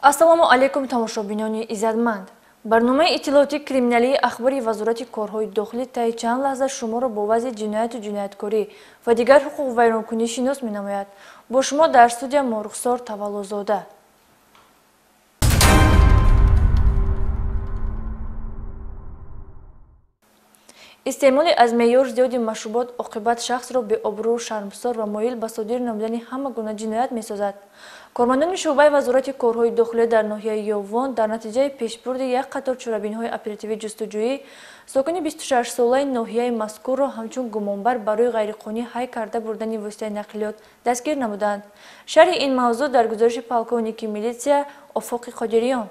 Ассалому алайкум, тамошобинони иззатманд. Барномаи иттилоотии криминалии ахбори Вазорати корҳои дохилӣ таи чанд лаҳза шуморо бо вазъи ҷинояту ҷинояткорӣ ва дигар ҳуқуқвайронкунӣ шинос менамояд. Бо шумо дар студия Морухсор Таваллозода. Истеъмоли аз меъёр зиёди машрубот оқибат шахсро беобрӯ, шармсор ва моил ба содир намудани ҳама гуна ҷиноят месозад. Кормандони шӯъбаи Вазорати корҳои дохилӣ дар ноҳияи Ёвон дар натиҷаи пешбурди як қатор чорабиниҳои оперативӣ ҷустуҷӯӣ сокини 26-солаи ноҳияи мазкурро ҳамчун гумонбар барои ғайриқонунӣ ҳай карда бурдани воситаи нақлиёт дастгир намуданд. Шарҳи ин мавзӯъ дар гузориши полковники милитсия Офоқи Қодириён.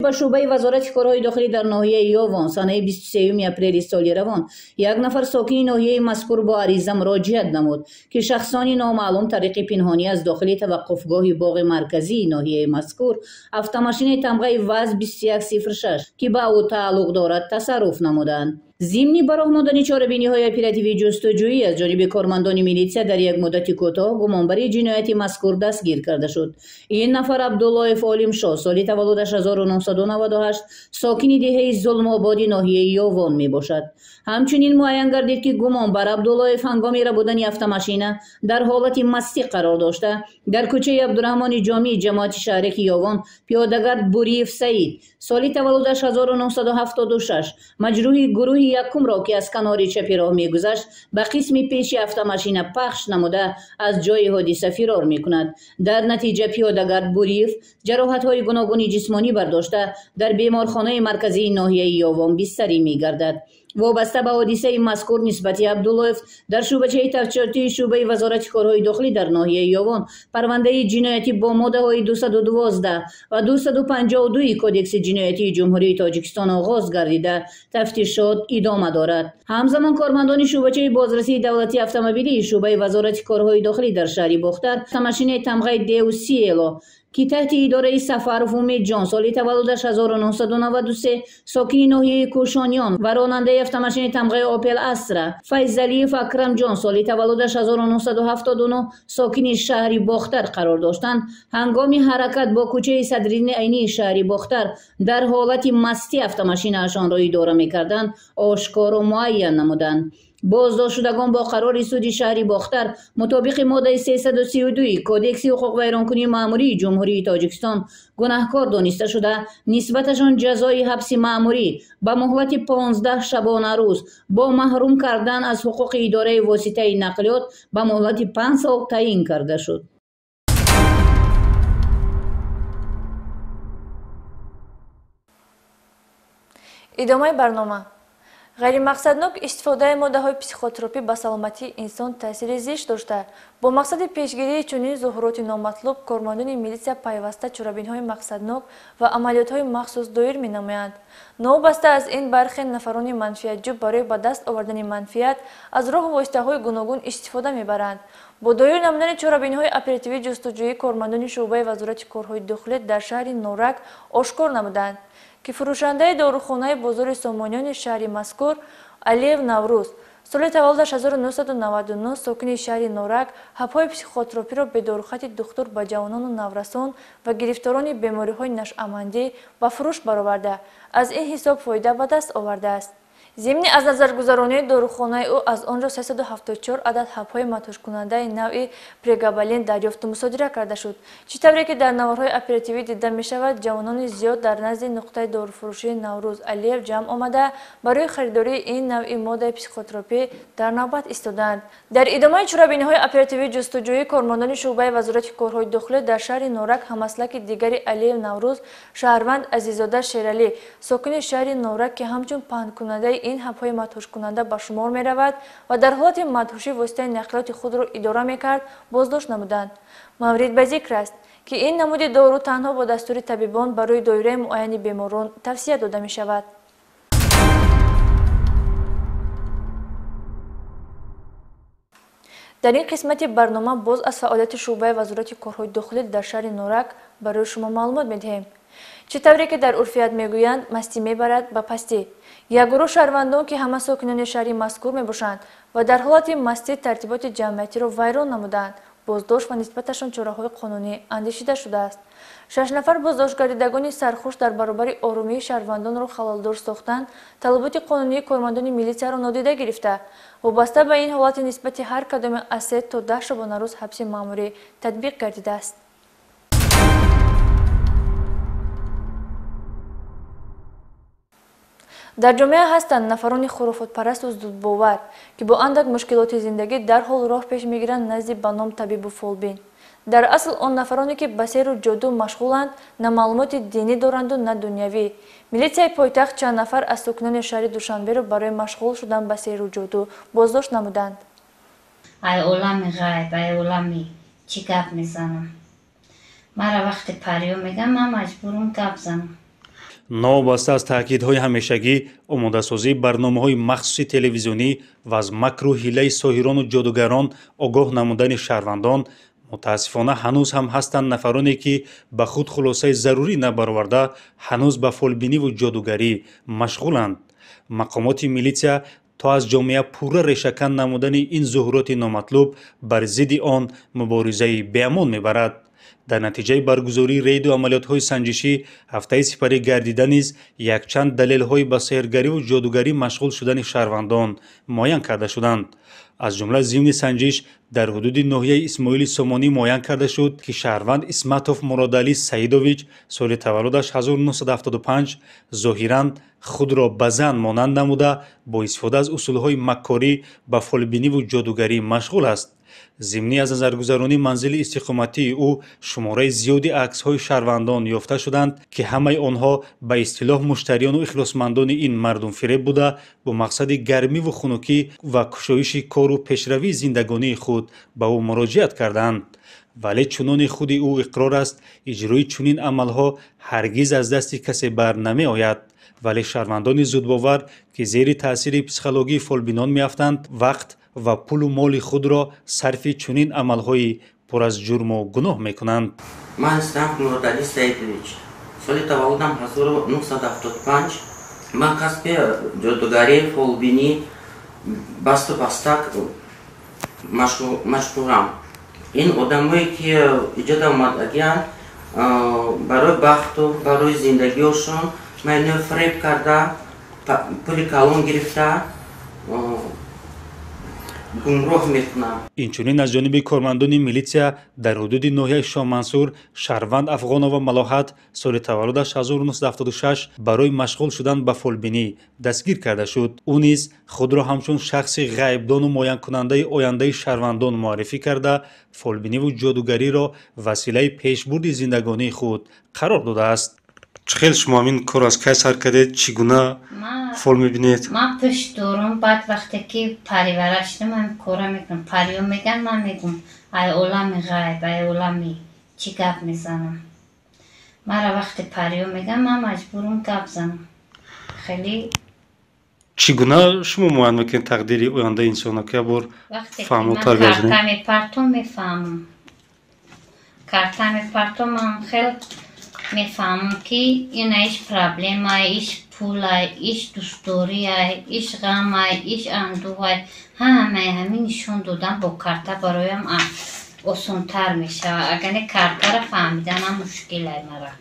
Ба шӯъбаи Вазорати корҳои дохилӣ дар ноҳияи Ёвон санаи 23 апрели соли равон як нафар сокини ноҳияи мазкур бо ариза муроҷиат намуд, ки шахсони номаълум тариқи пинҳонӣ аз дохили таваққуфгоҳи боғи марказии ноҳияи мазкур автомошинаи тамғаи ВАЗ 2106, ки ба ӯ тааллуқ дорад, тасарруф намуданд. Зимни ба роҳ мондани чорабиниҳои оперативии ҷустуҷӯӣ аз ҷониби кормандони милитсия дар як муддати кӯтоҳ гумонбари ҷинояти мазкур дастгир карда шуд. Ин нафар Абдуллоев Олимшоҳ, соли таваллудаш 1998, сокини деҳаи Зулмободи ноҳияи Ёвон мебошад. Ҳамчунин муайян гардид, ки гумонбар Абдуллоев ҳангоми рабудани автомошина дар ҳолати мастӣ қарор дошта, дар кӯчаи Абдураҳмони Ҷомии ҷамоати шаҳраки Ёвон пиёдагард Буриев Саид, соли таваллудаш 1976, маҷрӯҳи гурӯҳи якумро, ки аз канори чапи роҳ мегузашт, ба қисми пеши автомошина пахш намуда аз ҷои ҳодиса фирор мекунад. Дар натиҷа пиёдагард Буриев ҷароҳатҳои гуногуни ҷисмонӣ бардошта дар беморхонаи марказии ноҳияи Ёвон бистарӣ мегардад. Вобаста ба ҳодисаи мазкур нисбати Абдуллоев дар шӯъбачаи тафтишотии шӯъбаи Вазорати корҳои дохилӣ дар ноҳияи Ёвон парвандаи ҷиноятӣ бо моддаҳои 212 ва 252 Кодекси ҷиноятии Ҷумҳурии Тоҷикистон оғоз гардида, тафтишот идома дорад. Ҳамзамон кормандони шӯъбачаи бозрасии давлатии автомобилии шӯъбаи Вазорати корҳои дохилӣ дар шаҳри Бохтар автомошинаи тамғаи Деу Сиело, ки таҳти идораи Сафаров Умедҷон, соли таваллудаш 1993, сокини ноҳияи Кӯшониён, ва ронандаи автомошинаи тамғаи Опел Астра Файзалиев Акрамҷон, соли таваллудаш 1979, сокини шаҳри Бохтар қарор доштанд, ҳангоми ҳаракат бо кӯчаи Садриддини Айнии шаҳри Бохтар дар ҳолати мастӣ автомошинаашонро идора мекарданд, ошкоро муайян намуданд. Боздоштшудагон бо қарори суди шаҳри Бохтар мутобиқи моддаи 332 Кодекси ҳуқуқвайронкунии маъмурии Ҷумҳурии Тоҷикистон гунаҳкор дониста шуда, нисбаташон ҷазои ҳабси маъмурӣ ба муҳлати 15 шабонарӯз бо маҳрум кардан аз ҳуқуқи идораи воситаи нақлиёт ба муҳлати 5 сол таъин карда шуд. Идомаи барнома. Ғайримақсаднок истифодаи моддаҳои психотропӣ ба саломатии инсон таъсири зишт дошта, бо мақсади пешгирии чунин зуҳуроти номатлуб кормандони милитсия пайваста чорабиниҳои мақсаднок ва амалиётҳои махсус доир менамоянд. Новобаста аз ин, бархе нафарони манфиатҷӯ барои ба даст овардани манфиат аз роҳу воситаҳои гуногун истифода мебаранд. Бо доир намудани чорабиниҳои оперативӣ ҷустуҷӯӣ кормандони шӯъбаи Вазорати корҳои дохилӣ дар шаҳри Норак ошкор намуданд, ки фурӯшандаи дорухонаи бозори Сомониёни шаҳри мазкур Алиев Наврӯз, соли таваллудаш 1999, сокини шаҳри Норак, ҳабҳои психотропиро бе дорухати духтур ба ҷавонону наврасон ва гирифторони бемориҳои нашъамандӣ ба фурӯш бароварда, аз ин ҳисоб фоида ба даст овардааст. Зимни аз назаргузаронии дорухонаи ӯ аз он ҷо 374 адад ҳабҳои мадҳушкунандаи навъи прегабалин дарёфту мусодира карда шуд. Чӣ тавре ки дар наворҳои оперативӣ дида мешавад, ҷавонони зиёд дар назди нуқтаи доруфурӯшии Наврӯз Алиев ҷамъ омада барои харидории ин навъи моддаи психотропӣ дар навбат истодаанд. Дар идомаи чорабиниҳои оперативӣ ҷустуҷӯӣ кормандони шӯъбаи Вазорати корҳои дохилӣ дар шаҳри Норак ҳамаслаки дигари Алиев Наврӯз шаҳрванд Азиззода Шералӣ, сокини шаҳри Норак, ки ҳамчун паҳнкунандаи ин ҳабҳои мадҳушкунанда ба шумор меравад ва дар ҳолати мадҳушӣ воситаи нақлиёти худро идора мекард, боздошт намуданд. Маврид ба зикр аст, ки ин намуди дору танҳо бо дастури табибон барои доираи муайяни беморон тавсия дода мешавад. Дар ин қисмати барнома боз аз фаъолияти шӯъбаи Вазорати корҳои дохилӣ дар шаҳри Норак барои шумо маълумот медиҳем. Чӣ тавре ки дар урфият мегӯянд, мастӣ мебарад ба пастӣ. Як гурӯҳ шаҳрвандон, ки ҳама сокинони шаҳри мазкур мебошанд ва дар ҳолати мастӣ тартиботи ҷамъиятиро вайрон намуданд, Боздошт ва нисбаташон чораҳои қонунӣ андешида шудааст. 6 нафар боздоштгардидагони сархуш дар баробари оромии шаҳрвандонро халалдор сохтан, талаботи қонунии кормандони милитсияро нодида гирифта. Вобаста ба ин ҳолати нисбати ҳар кадоме аз 3 то 10 шабонарӯз ҳабси маъмурӣ татбиқ гардидааст. Дар ҷомеа ҳастанд нафарони хурофотпарасту зудбовар, ки бо андак мушкилоти зиндагӣ дарҳол роҳ пеш мегиранд назди ба ном табибу фолбин. Дар асл он нафароне, ки ба сеҳру ҷоду машғуланд, на маълумоти динӣ доранду, на дунявӣ. Милитсияи пойтахт чанд нафар аз сокинони шаҳри Душанберо барои машғул шудан ба сеҳру ҷоду боздошт намуданд. Ай олами ғайб, ай олами чӣ гап мезанам? Мара вақте париё мегам, ман маҷбурум гап занам. Новобаста аз таъкидҳои ҳамешагӣ, омодасозии барномаҳои махсуси телевизионӣ ва аз макру ҳилаи соҳирону ҷодугарон огоҳ намудани шаҳрвандон, мутаассифона ҳанӯз ҳам ҳастанд нафароне, ки ба худ хулосаи зарурӣ набароварда, ҳанӯз ба фолбиниву ҷодугарӣ машғуланд. Мақомоти милитсия то аз ҷомеа пурра решакан намудани ин зуҳуроти номатлуб бар зидди он муборизаи беамон мебарад. Дар натиҷаи баргузории рейду амалиётҳои санҷишӣ ҳафтаи сипарӣ гардида низ якчанд далелҳои ба сеҳргариву ҷодугарӣ машғул шудани шаҳрвандон муайян карда шуданд. Аз ҷумла зимни санҷиш дар ҳудуди ноҳияи Исмоили Сомонӣ муайян карда шуд, ки шаҳрванд Исматов Муродалӣ Саидович соли таваллудаш 1975 зоҳиран худро ба зан монанд намуда, бо истифода аз усулҳои маккорӣ ба фолбиниву ҷодугарӣ машғул аст. Зимни аз назаргузаронии манзили истиқоматии ӯ шумораи зиёди аксҳои шаҳрвандон ёфта шуданд, ки ҳамаи онҳо ба истилоҳ муштариёну ихлосмандони ин мардумфиреб буда, бо мақсади гармиву хунукӣ ва кушоиши кору пешравии зиндагонии худ ба ӯ муроҷиат карданд. Вале чунони худи ӯ иқрор аст, иҷрои чунин амалҳо ҳаргиз аз дасти касе бар намеояд. Вале шаҳрвандони зудбовар, ки зери таъсири психологии фолбинон меафтанд, вақт ва пулу моли худро сарфи чунин амалҳои пур аз ҷурму гуноҳ мекунанд. Ман Исматов Муродалӣ Саидович, соли таваллудам 1975. Ман касби ҷодугарӣ, фолбинӣ, басту бастак машғулам. Ин одамое, ки иҷода омадагианд, барои бахту барои зиндагиошон ман ино фиреб карда, пули калон гирифта гумроҳ мекунам. Инчунин аз ҷониби кормандони милитсия дар ҳудуди ноҳияи Шоҳмансур шаҳрванд Афғонова Малоҳат соли таваллудаш 1976 барои машғул шудан ба фолбинӣ дастгир карда шуд. Ӯ низ худро ҳамчун шахси ғайбдону муайянкунандаи ояндаи шаҳрвандон муаррифӣ карда, фолбиниву ҷодугариро василаи пешбурди зиндагонии худ қарор додааст. Чӣ хел шумо ҳамин кор аз кай сар кардед? Чӣ гуна фол мебинед? Ман пушт дорум, баъд вақте ки паривара шудам, ҳамин кора мекунам. Париё меган, ман мегум ай олами ғайб, ай олами чӣ гап мезанам? Мара вақте париё меган, ман маҷбурум гап занам. Хеле чӣ гуна шумо муайян мекунед тақдири ояндаи инсонро? Ки як бор фаҳмотар гардонед. Карта мепартом, мефаҳмам. Карта мепартом, ман хел мефаҳмам, ки ина иш проблема, иш пулай, иш дӯстдориай, иш ғамай, иш андӯҳай. Ҳамаи ҳамин нишон додан бо карта бароям осонтар мешавад. Агар не картаро фаҳмиданам мушкилай мара.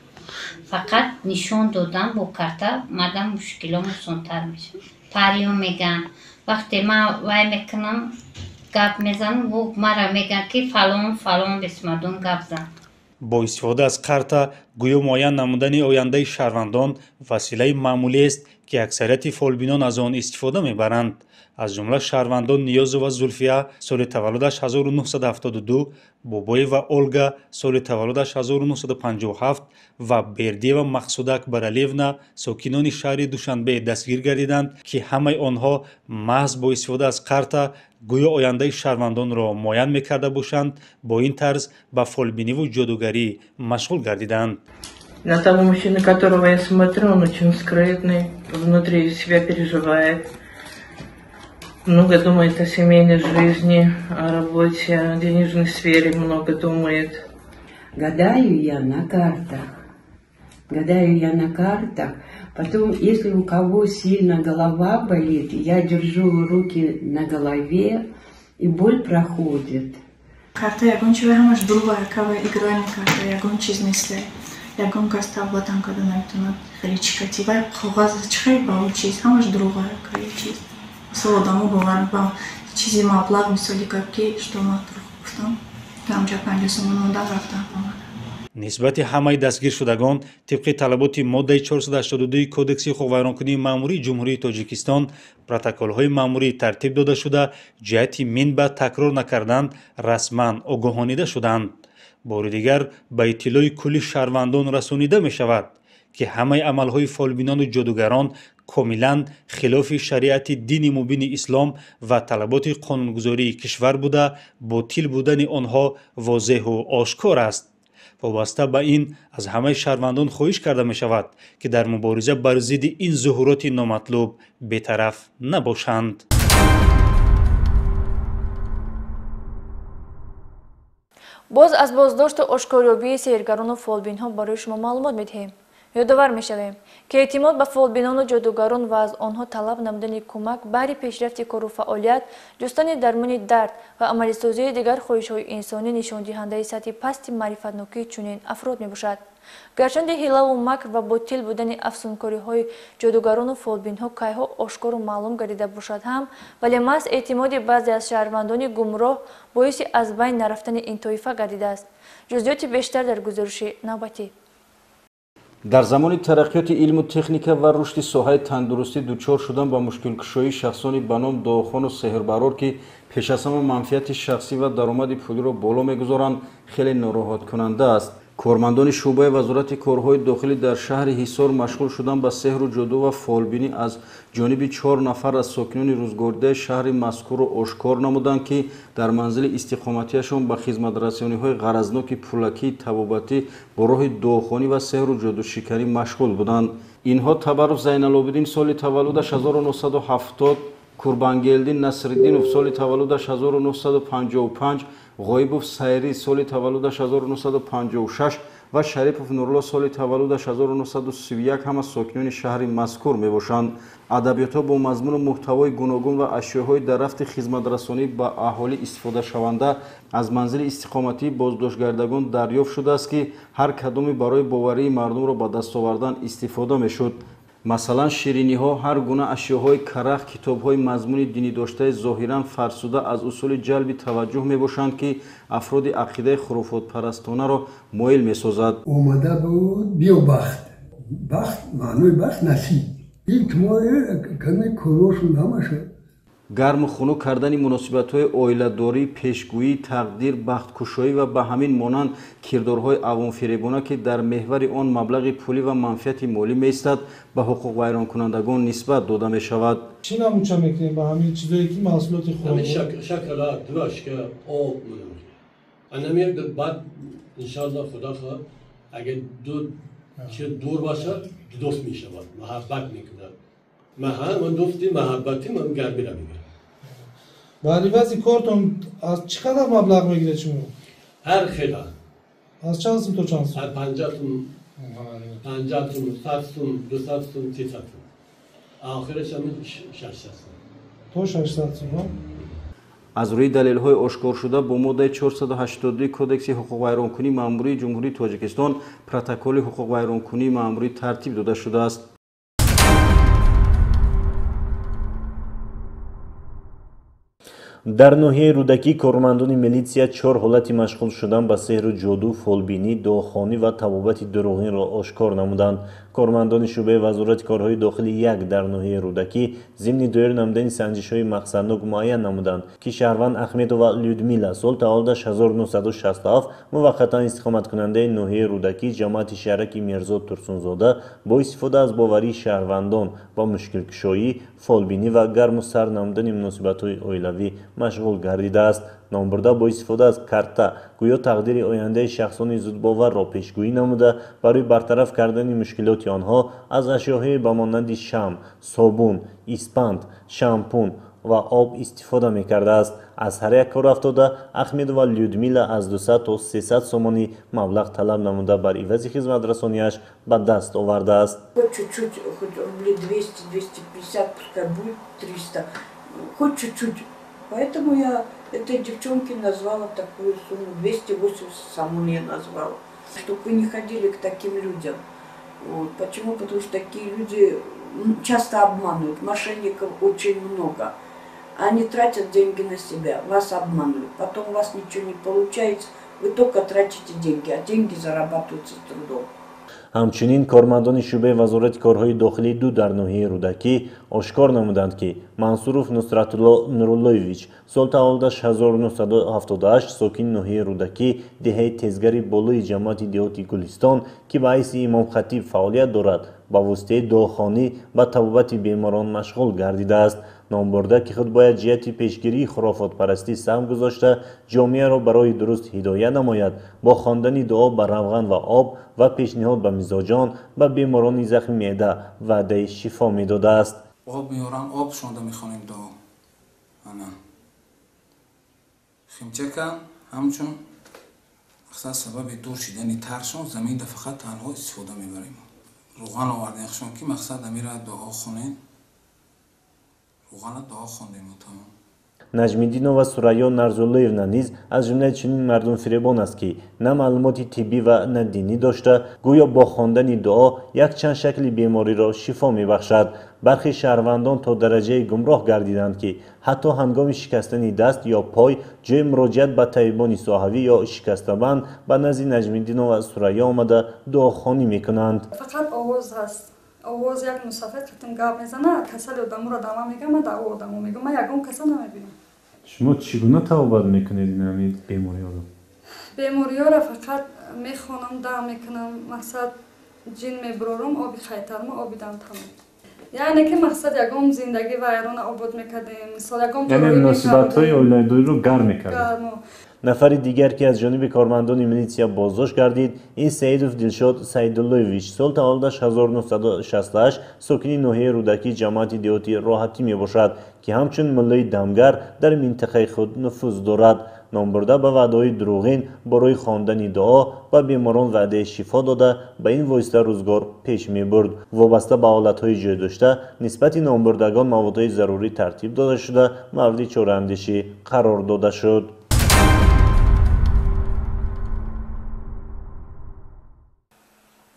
Фақат нишон додан бо карта мадам мушкилом осонтар мешавад. Париё меган, вақте ман вай мекунам, гап мезанам, мара меган, ки фалон фалон бисмадун гап зан. Бо истифода аз карта гӯё муайян намудани ояндаи шаҳрвандон василаи маъмулиест, ки аксарияти фолбинон аз он истифода мебаранд. Аз ҷумла шаҳрвандон Ниёзова Зулфия соли таваллудаш 1972, Бобоева Олга соли таваллудаш 1957 ва Бердиева Мақсуда Акбаралиевна сокинони шаҳри Душанбе дастгир гардиданд, ки ҳамаи онҳо маҳз бо истифода аз карта гӯё ояндаи шаҳрвандонро муайян мекарда бошанд, бо ин тарз ба фолбиниву ҷодугарӣ машғул гардиданд. На того мужчину, которого я смотрю, он очень скрытный, внутри себя переживает, много думает о семейной жизни, о работе, о денежной сфере много думает. Гадаю я на картах. Гадаю я на картах. Потом, если у кого сильно голова болит, я держу руки на голове, и боль проходит. Карта ягон чи вай ҳамаш дурӯғ кава игральный карта, ягон чиз нест. Ягон кас тавбатам карда наметавонад, хеле чикати вай коғаз чихел ба он чиз ҳамаш дурӯғ каи чиз. Мисол одамо бовар ба чизи маблағ мисоли гап ки что ман дурӯғ гуфтам. Ҳамҷа 50 сомон мондам, рафтам омадам. Нисбати ҳамаи дастгиршудагон тибқи талаботи моддаи 482 Кодекси ҳуқуқвайронкунии маъмурии Ҷумҳурии Тоҷикистон протоколҳои маъмурӣ тартиб дода шуда, ҷиҳати минбаъд такрор накардан расман огоҳонида шуданд. Бори дигар ба иттилои кулли шаҳрвандон расонида мешавад, ки ҳамаи амалҳои фолбинону ҷодугарон комилан хилофи шариати дини мубини ислом ва талаботи қонунгузории кишвар буда, ботил будани онҳо возеҳу ошкор аст. Вобаста ба ин аз ҳамаи шаҳрвандон хоҳиш карда мешавад, ки дар мубориза бар зидди ин зуҳуроти номатлуб бетараф набошанд. Боз аз боздошту ошкорёбии сеҳргарону фолбинҳо барои шумо маълумот медиҳем. Ёдовар мешавем, ки эътимод ба фолбинону ҷодугарон ва аз онҳо талаб намудани кӯмак баҳри пешрафти кору фаъолият, ҷустани дармони дард ва амалисозии дигар хоҳишҳои инсонӣ нишондиҳандаи сатҳи пасти маърифатнокии чунин афрод мебошад. Гарчанде ҳилаву макр ва ботил будани афсункориҳои ҷодугарону фолбинҳо кайҳо ошкору маълум гардида бошад ҳам, вале маҳз эътимоди баъзе аз шаҳрвандони гумроҳ боиси аз байн нарафтани ин тоифа гардидааст. Ҷузъиёти бештар дар гузориши навбатӣ. Дар замони тараққиёти илму техника ва рушди соҳаи тандурустӣ дучор шудан ба мушкилкушоии шахсони ба ном дуохону сеҳрбарор, ки пеш аз ҳама манфиати шахсӣ ва даромади пулиро боло мегузоранд, хеле нороҳаткунанда аст. Кормандони шӯъбаи Вазорати корҳои дохилӣ дар шаҳри Ҳисор машғул шудан ба сеҳру ҷоду ва фолбинӣ аз ҷониби 4 нафар аз сокинони рӯзгоридаи шаҳри мазкурро ошкор намуданд, ки дар манзили истиқоматиашон ба хизматрасониҳои ғаразноки пулакии табобатӣ бо роҳи дуохонӣ ва сеҳру ҷодушиканӣ машғул буданд. Инҳо Табаров Зайналобиддин соли таваллудаш 1970, Курбангелдин Насриддинов соли таваллудаш 1955, Ғоибов Сайрӣ соли таваллудаш 1956 ва Шарипов Нурулло соли таваллудаш 1931 ҳама сокинони шаҳри мазкур мебошанд. Адабиётҳо бо мазмуну муҳтавои гуногун ва ашёҳои дар рафти хизматрасонӣ ба аҳолӣ истифодашаванда аз манзили истиқоматии боздоштгардагон дарёфт шудааст, ки ҳар кадоме барои боварии мардумро ба даст овардан истифода мешуд. Масалан, шириниҳо, ҳар гуна ашёҳои карах, китобҳои мазмуни динидоштаи зоҳиран фарсуда аз усули ҷалби таваҷҷӯҳ мебошанд, ки афроди ақидаи хуруфотпарастонаро моил месозад. Омада буд биё бахт. Бахт, маънои бахт насиб. Гарму хунук кардани муносибатҳои оиладорӣ, пешгӯӣ, тақдир, бахткушоӣ ва ба ҳамин монанд кирдорҳои авомфиребона, ки дар меҳвари он маблағи пулӣ ва манфиати молӣ меистад, ба ҳуқуқвайронкунандагон нисбат дода мешавад. Чӣ намуча мекунем ба ҳамин чизое ки маҳсулоти хӯрок? Шакала, дурашка, об анами баъд иншалло худо хоҳад, агар ду чиз дур бошад, дӯст мешавад, муҳаббат мекунад. Ман дӯсти муҳаббатӣ ман гармира мегирам. Бар ивази кортон аз чӣ қадар маблағ мегиред шумо? Ҳар хела. Аз чанд сум то чанд сум? Аз 50 сум, 50 сум, 100 сум, 200 сум, 300 сум. Охираш ҳам 600 сум. То 600 сум, ҳа? Аз рӯи далелҳои ошкоршуда бо моддаи 482 Кодекси ҳуқуқвайронкунии маъмурии Ҷумҳурии Тоҷикистон протоколи ҳуқуқвайронкунии маъмурӣ тартиб дода шудааст. Дар ноҳияи Рӯдакӣ кормандони милитсия 4 ҳолати машғул шудан ба сеҳру ҷоду, фолбинӣ, дуохонӣ ва табобати дурӯғинро ошкор намуданд. Кормандони шӯъбаи Вазорати корҳои дохилӣ 1 дар ноҳияи Рӯдакӣ зимни доир намудани санҷишҳои мақсаднок муайян намуданд, ки шаҳрванд Ахмедова Людмила сол таваллудаш 1967 муваққатан истиқоматкунандаи ноҳияи Рӯдакӣ ҷамоати шаҳраки Мирзо Турсунзода бо истифода аз боварии шаҳрвандон ба мушкилкушоӣ, фолбинӣ ва гарму сар намудани муносибатҳои оилавӣ машғул гардидааст. Номбурда бо истифода аз карта гӯё тақдири ояндаи шахсони зудбоварро пешгӯӣ намуда, барои бартараф кардани мушкилоти онҳо аз ашёҳое ба монанди шам, собун, испанд, шампун ва об истифода мекардааст. Аз ҳар як кор афтода Ахмедова Людмила аз 200 то 300 сомонӣ маблағ талаб намуда, бар ивази хизматрасонияш ба даст овардааст. Чуть-чуть, хоть рублей 200, 250, пускай будет 300, хоть чуть-чуть. Поэтому я Этой девчонке назвала такую сумму, 280 сомон я назвала. Чтобы вы не ходили к таким людям. Вот. Почему? Потому что такие люди часто обманывают, мошенников очень много. Они тратят деньги на себя, вас обманывают. Потом у вас ничего не получается, вы только тратите деньги, а деньги зарабатываются с трудом. Ҳамчунин кормандони шӯъбаи Вазорати корҳои дохилӣ ду дар ноҳияи Рӯдакӣ ошкор намуданд, ки Мансуров Нусратулло Нуруллоевич сол таваллудаш 1978, сокини ноҳияи Рӯдакӣ, деҳаи Тезгари болои ҷамоати деҳоти Гулистон, ки ба ҳайси имомхатиб фаъолият дорад, ба воситаи дуохонӣ ба табобати беморон машғул гардидааст. Номбурда, ки худ бояд ҷиҳати пешгирии хурофотпарастӣ саҳм гузошта, ҷомеаро барои дуруст ҳидоя намояд, бо хондани дуо ба равған ва об ва пешниҳод ба мизоҷон ба беморони захми меъда ваъдаи шифо медодааст. Об меорам, об шонда мехонем дуо. Ана химчака ҳамчун мақсад сабаби дур шидани таршон заминда фақат танҳо истифода мебарем. Руған овардем хушон, ки мақсад амира дуо хонем. Руғана дуо хондем тамом. Наҷмиддинова Сурайё Нарзуллоевна низ аз ҷумлаи чунин мардумфиребон аст, ки на маълумоти тиббӣ ва на динӣ дошта, гӯё бо хондани дуо якчанд шакли бемориро шифо мебахшад. Бархи шаҳрвандон то дараҷаи гумроҳ гардиданд, ки ҳатто ҳангоми шикастани даст ё пой ҷои муроҷиат ба табибони соҳавӣ ё шикастабанд ба назди Наҷмиддинова Сурайё омада дуохонӣ мекунанд. Фақат овоз ҳаст. Овоз як мусафир қатим гап мезана, касали одаморо дама мегам, ман даъво одамо мегам, ман ягон каса намебинам. Шумо чӣ гуна табобат мекунед ин ҳамин бемориҳоро? Бемориҳоро фақат мехонам, дам мекунам, мақсад ҷин мебурорам, оби хайтарма, оби дам тамом. Яъне ки мақсад ягон зиндагӣ вайрона обод мекардем, мисол ягон яъне муносибатҳои оиладориро гарм мекардем. Гармо. Нафари дигар, ки аз ҷониби кормандони милитсия боздошт гардид, ин Саидов Дилшод Саидуллоевич сол таваллудаш 1968, сокини ноҳияи Рӯдакӣ, ҷамоати деҳоти Роҳатӣ мебошад, ки ҳамчун муллои дамгар дар минтақаи худ нуфуз дорад. Номбурда ба ваъдаҳои дурӯғин барои хондани дуо ба беморон ваъдаи шифо дода, ба ин восита рӯзгор пеш мебурд. Вобаста ба ҳолатҳои ҷой дошта нисбати номбурдагон маводҳои зарурӣ тартиб дода шуда, мавриди чораандешӣ қарор дода шуд.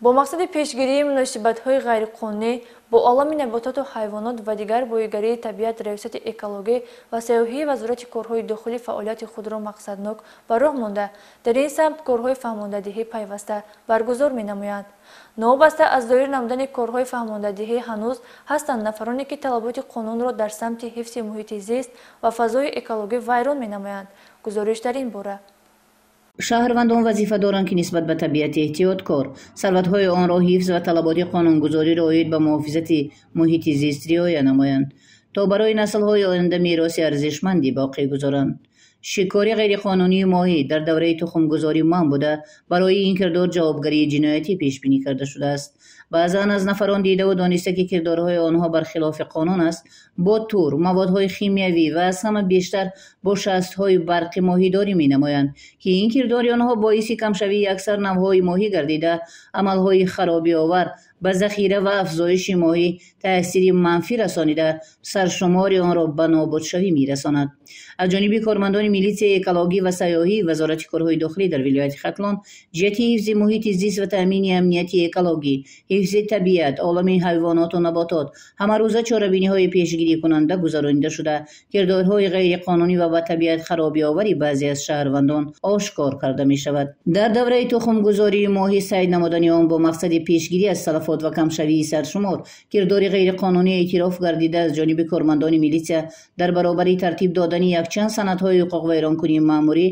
Бо мақсади пешгирии муносибатҳои ғайриқонунӣ бо олами набототу ҳайвонот ва дигар боигарии табиат, Раёсати экологӣ ва сайёҳии Вазорати корҳои дохилӣ фаъолияти худро мақсаднок ба роҳ монда, дар ин самт корҳои фаҳмондадиҳӣ пайваста баргузор менамоянд. Новобаста аз доир намудани корҳои фаҳмондадиҳӣ, ҳанӯз ҳастанд нафароне, ки талаботи қонунро дар самти ҳифзи муҳити зист ва фазои экологӣ вайрон менамоянд. Гузориш дар ин бора. Шаҳрвандон вазифа доранд, ки нисбат ба табиати эҳтиёткор, сарватҳои онро ҳифз ва талаботи қонунгузориро оид ба муҳофизати муҳити зист риоя намоянд, то барои наслҳои оянда мероси арзишманде боқӣ гузоранд. Шикори ғайриқонунии моҳӣ дар давраи тухмгузорӣ манъ буда, барои ин кирдор ҷавобгарии ҷиноятӣ пешбинӣ карда шудааст. Баъзан аз нафарон дидаву дониста, ки кирдорҳои онҳо бар хилофи қонун аст, бо тур, маводҳои химиявӣ ва аз ҳама бештар бо шастҳои барқи моҳидорӣ менамоянд, ки ин кирдори онҳо боиси камшавии аксар навъҳои моҳӣ гардида, амалҳои харобиовар ба захира ва афзоиши моҳӣ таъсири манфӣ расонида, саршумори онро ба нобудшавӣ мерасонад. Аз ҷониби кормандони милитсияи экологӣ ва сайёҳии Вазорати корҳои дохилӣ дар вилояти Хатлон ҷиҳати ҳифзи муҳити зист ва таъмини амнияти экологӣ, ҳифзи табиат, олами ҳайвоноту наботот ҳамарӯза чорабиниҳои пешгирикунанда гузаронида шуда, кирдорҳои ғайриқонунӣ ва ба табиат харобиовари баъзе аз шаҳрвандон ошкор карда мешавад. Дар давраи тухмгузории моҳӣ сайд намудани он бо мақсади пешгирӣ аз талафот ва камшавии саршумор кирдори ғайриқонунӣ эътироф гардида, аз ҷониби кормандони милитсия дар баробари тартиб додани якчанд санадҳои ҳуқуқвайронкунии маъмурӣ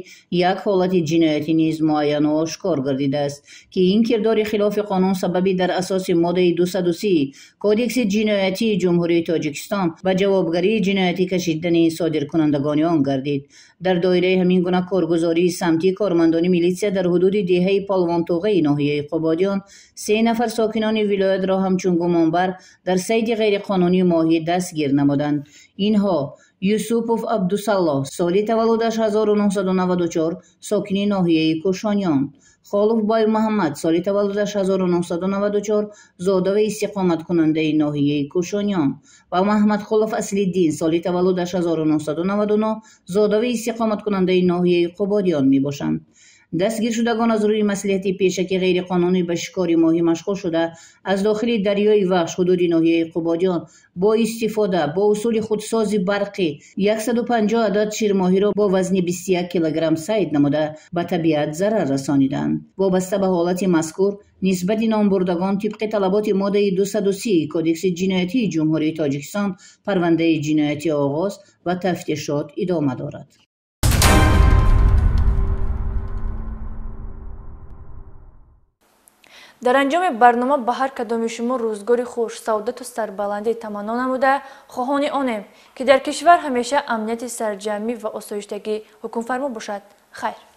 як ҳолати ҷиноятӣ низ муайяну ошкор гардидааст, ки ин кирдори хилофи қонун сабаби дар асоси моддаи 230 Кодекси ҷиноятии Ҷумҳурии Тоҷикистон ба ҷавобгарии ҷиноятӣ кашидани содиркунандагони он гардид. Дар доираи ҳамин гуна коргузории самтӣ кормандони милитсия дар ҳудуди деҳаи Полвонтоғаи ноҳияи Қубодиён се нафар сокинони вилоятро ҳамчун гумонбар дар сайди ғайриқонунии моҳӣ дастгир намуданд. Инҳо Юсупов Абдусаллоҳ, соли таваллудаш 1994, сокини ноҳияи Кӯшониён. Холов Баймуҳаммад, соли таваллудаш 1994, зода ва истиқоматкунандаи ноҳияи Кӯшониён. Ва Маҳмадқулов Аслиддин, соли таваллудаш 1999, зода ва истиқоматкунандаи ноҳияи Қубодиён мебошанд. Дастгиршудагон аз рӯи маслиҳати пешакӣ ғайриқонунӣ ба шикори моҳӣ машғул шуда, аз дохили дарёи Вахш ҳудуди ноҳияи Қубодиён бо истифода бо усули худсози барқӣ 150 адад ширмоҳиро бо вазни 21 килограмм сайд намуда, ба табиат зарар расониданд. Вобаста ба ҳолати мазкур нисбати номбурдагон тибқи талаботи моддаи 230 Кодекси ҷиноятии Ҷумҳурии Тоҷикистон парвандаи ҷиноятӣ оғоз ва тафтишот идома дорад. Дар анҷоми барнома ба ҳар кадоми шумо рӯзгори хуш, саодату сарбаландӣ таманно намуда, хоҳони онем, ки дар кишвар ҳамеша амнияти сарҷамъӣ ва осоиштагӣ ҳукмфармо бошад. Хайр.